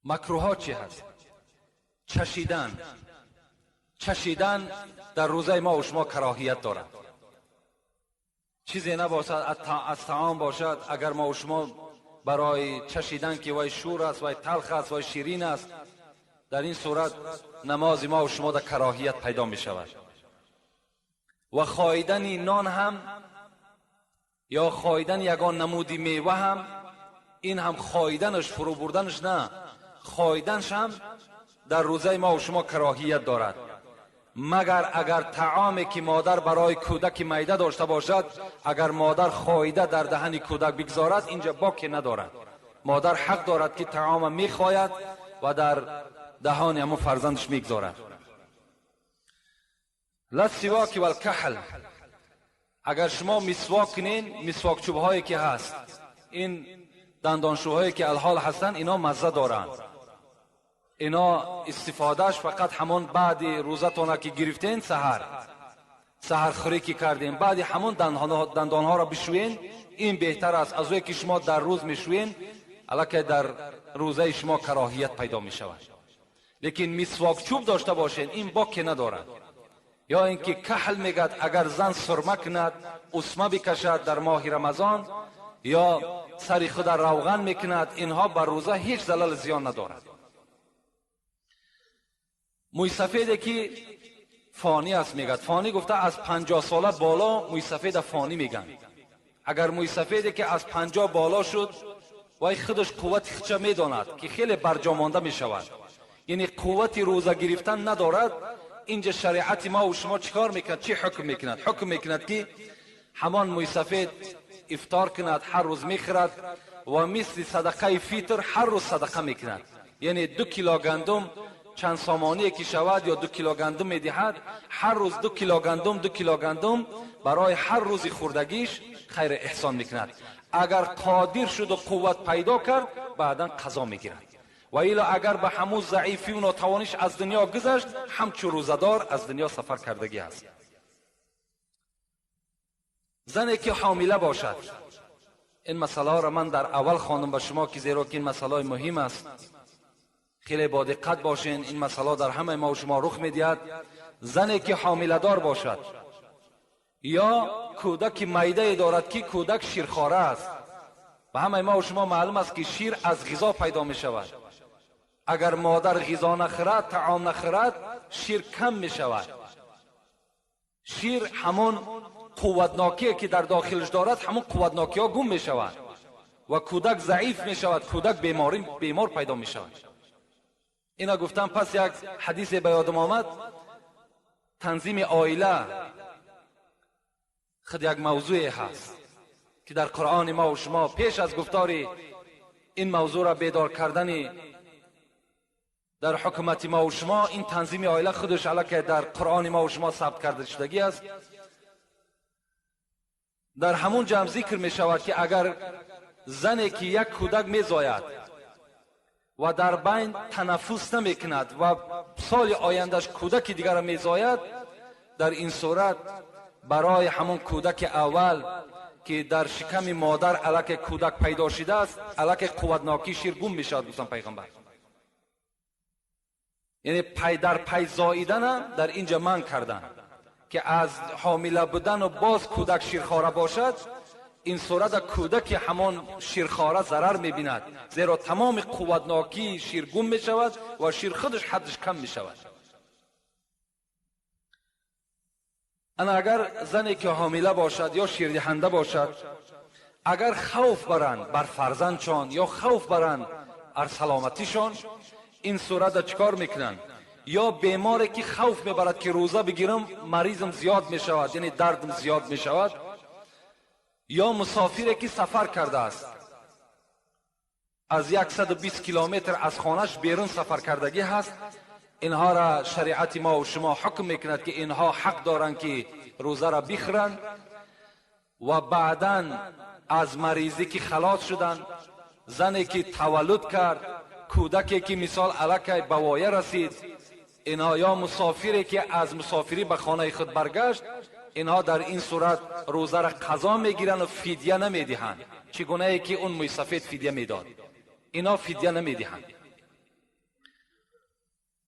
Макрӯҳҳо чӣ ҳаст? Чашидан. Чашидан дар рӯзаи мо ва шумо кароҳият дорад. Чизе набошад, аз таом бошад, агар мо ва шумо барои чашидан ки вай шӯр аст, вай талх аст, вай ширин аст, дар ин сурат намози мо ва шумо дар кароҳият пайдо мешавад. Ва хоидани нон ҳам ё хоидани ягон намуди мева ҳам, ин ҳам хоиданаш, фурӯ бурданаш на, хоиданаш ҳам дар рӯзаи мо ва шумо кароҳият дорад. Магар агар таоме ки модар барои кӯдаки майда дошта бошад, агар модар хоида дар даҳани кӯдак бигзорад, инҷа боке надорад. Модар ҳақ дорад ки таома мехояд ва дар даҳони ҳамон фарзандаш мегзорад. Лассивоки валкаҳл. Агар шумо мисвок кунен, мисвокчӯбҳое ки ҳаст, ин дандоншӯҳое ки алҳол ҳастанд, ино мазза доранд. Ино истифодааш фақат ҳамон баъди рӯзатона ки гирифтен, саҳар саҳархӯрӣ ки кардем, баъди ҳамон дандонҳоро бишӯен, ин беҳтар аст аз ое ки шумо дар рӯз мешӯен, аллакай дар рӯзаи шумо кароҳият пайдо мешавад. Лекин мисвокчӯб дошта бошен, ин боке надорад. Ё ин ки каҳл мегӯяд, агар зан сурма кунад, усма бикашад дар моҳи Рамазон, ё сари худа равған мекунад, инҳо бар рӯза ҳеҷ залал зиён надорад. Мӯйсафеде ки фонӣ аст мегӯяд, фонӣ гуфта аз 50 сола боло мӯйсафеда фонӣ мегӯянд. Агар мӯйсафеде ки аз 50 боло шуд, вай худаш қуввати худша медонад ки хеле барҷомонда мешавад, яъне қуввати рӯза гирифтан надорад. Инҷа шариати мо ва шумо чӣ кор мекунад? Чӣ ҳукм мекунад? Ҳукм мекунад ки ҳамон мӯйсафед ифтор кунад, ҳар рӯз мехӯрад ва мисли садақаи фитр ҳар рӯз садақа мекунад. Яъне 2 кило гандум чанд сомоние ки шавад ё 2 кило гандум медиҳад, ҳар рӯз 2 кило гандум, 2 кило гандум барои ҳар рӯзи хӯрдагиш хайр эҳсон мекунад. Агар қодир шуду қувват пайдо кард, баъдан қазо мегирад. Ва ило агар ба ҳамун заифию нотавониш аз дунё гузашт, ҳамчун рӯзадор аз дунё сафар кардагӣ аст. Зане ки ҳомила бошад, ин масъалаҳоро ман дар аввал хондам ба шумо, ки зеро ки ин масъалаҳои муҳим аст, хеле бо диққат бошен. Ин масъала дар ҳамаи мо шумо рух медиҳад. Зане ки ҳомиладор бошад ё кӯдаки майдае дорад ки кӯдак ширхора аст, ба ҳамаи мо шумо маълум аст ки шир аз ғизо пайдо мешавад. Агар модар ғизо нахӯрад, таом нахӯрад, шир кам мешавад. Шир ҳамон қувватнокие ки дар дохилаш дорад, ҳамон қувватнокиҳо гум мешавад ва кӯдак заиф мешавад, кӯдак бемор пайдо мешавад. Ина гуфтам, пас як ҳадисе ба ёдам омад. Танзими оила худ як мавзӯе ҳаст ки дар Қуръони мо ва шумо пеш аз гуфтори ин мавзӯъро бедор кардани дар ҳукумати мо ва шумо, ин танзими оила худаш аллакай дар Қуръони мо ва шумо сабт карда шудагӣ аст. Дар ҳамун ҷамъ зикр мешавад ки агар зане ки як кӯдак мезояд ва дар байн танаффус намекунад ва соли ояндаш кӯдаки дигарро мезояд, дар ин сурат барои ҳамон кӯдаки аввал ки дар шиками модар аллакай кӯдак пайдо шудааст, аллакай қувватнокии шир гум мешавад, гуфтан пайғамбар. Яъне пай дар пай зоидана дар инҷа манъ карданд ки аз ҳомила будану боз кӯдак ширхора бошад, ин сурата кӯдаки ҳамон ширхора зарар мебинад, зеро тамоми қувватнокии шир гум мешавад ва шир худаш ҳаддаш кам мешавад. Ана агар зане ки ҳомила бошад ё ширдиҳанда бошад, агар хавф баранд бар фарзандшон ё хавф баранд бар саломатишон, ин сурата чӣ кор мекунанд? Ё беморе ки хавф мебарад ки рӯза бигирам, маризм зиёд мешавад, яъне дардм зиёд мешавад, ё мусофире ки сафар кардааст, аз 120 километр аз хонаш берун сафар кардагӣ ҳаст, инҳоро шариати мо ва шумо ҳукм мекунад ки инҳо ҳақ доранд ки рӯзаро бихӯранд ва баъдан аз маризӣ ки халос шуданд, зане ки таваллуд кард, кӯдаке ки мисол аллакай ба воя расид, инҳо ё мусофире ки аз мусофирӣ ба хонаи худ баргашт, инҳо дар ин сурат рӯзаро қазо мегиранд ва фидя намедиҳанд, чӣ гунае ки он мӯйсафед фидя медод, инҳо фидя намедиҳанд.